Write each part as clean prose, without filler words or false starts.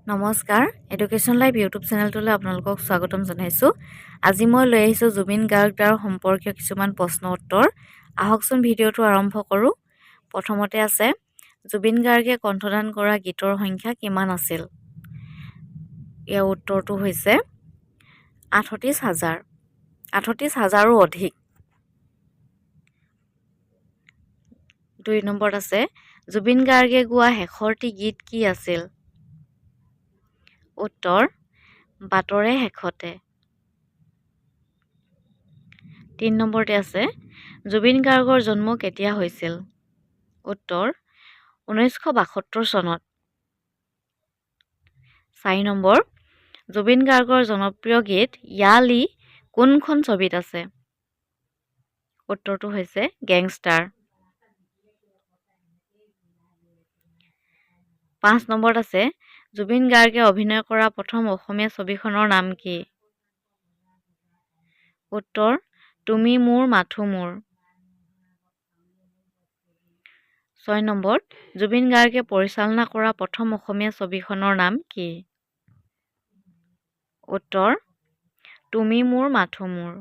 নমস্কাৰ, education live YouTube চেনেলটোলৈ আপোনালোকক স্বাগতম জনাইছোঁ। আজি মই লৈ আহিছোঁ জুবিন গাৰ্গ দাৰ সম্পৰ্কীয় কিছুমান প্ৰশ্ন উত্তৰ। আহকচোন, ভিডিঅ'টো আৰম্ভ কৰোঁ। প্ৰথমতে আছে, জুবিন গাৰ্গে কণ্ঠদান কৰা গীতৰ সংখ্যা কিমান আছিল? ইয়াৰ উত্তৰটো হৈছে 38 হাজাৰ, 38 হাজাৰো অধিক। দুই নম্বৰত আছে, জুবিন গাৰ্গে গোৱা শেষৰটি গীত কি আছিল? উত্তৰ, বাটৰে শেষতে। তিনি নম্বৰতে আছে, জুবিন গাৰ্গৰ জন্ম কেতিয়া হৈছিল? উত্তৰ, 1972 চনত। চাৰি নম্বৰ, জুবিন গাৰ্গৰ জনপ্ৰিয় গীত য়া আলি কোনখন ছবিত আছে? উত্তৰটো হৈছে গেংষ্টাৰ। পাঁচ নম্বৰত আছে, জুবিন গাৰ্গে অভিনয় কৰা প্ৰথম অসমীয়া ছবিখনৰ নাম কি? উত্তৰ, তুমি মোৰ মাথো মোৰ। ছয় নম্বৰত, জুবিন গাৰ্গে পৰিচালনা কৰা প্ৰথম অসমীয়া ছবিখনৰ নাম কি? উত্তৰ, তুমি মোৰ মাথো মোৰ।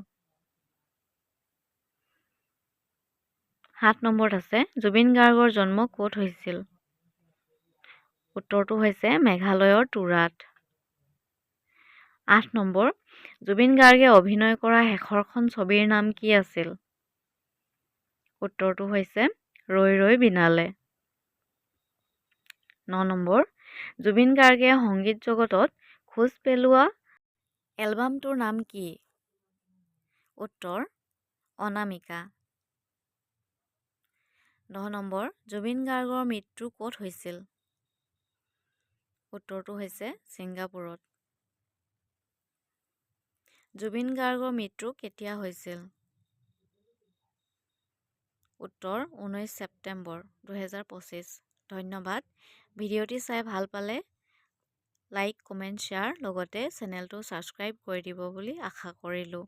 সাত নম্বৰত আছে, জুবিন গাৰ্গৰ জন্ম ক'ত হৈছিল? উত্তৰটো হৈছে মেঘালয়ৰ তুৰাত। আঠ নম্বৰ, জুবিন গাৰ্গে অভিনয় কৰা শেষৰখন ছবিৰ নাম কি আছিল? উত্তৰটো হৈছে ৰৈ ৰৈ বিনালে। ন নম্বৰ, জুবিন গাৰ্গে সংগীত জগতত খোজ পেলোৱা এলবামটোৰ নাম কি? উত্তৰ, অনামিকা। 10 নম্বৰ, জুবিন গাৰ্গৰ মৃত্যু ক'ত হৈছিল? উত্তৰটো হৈছে ছিংগাপুৰত। জুবিন গাৰ্গৰ মৃত্যু কেতিয়া হৈছিল? উত্তৰ, 19 ছেপ্টেম্বৰ 2025। ধন্যবাদ। ভিডিঅ'টি চাই ভাল পালে লাইক, কমেণ্ট, শ্বেয়াৰ, লগতে চেনেলটো ছাবস্ক্ৰাইব কৰি দিব বুলি আশা কৰিলোঁ।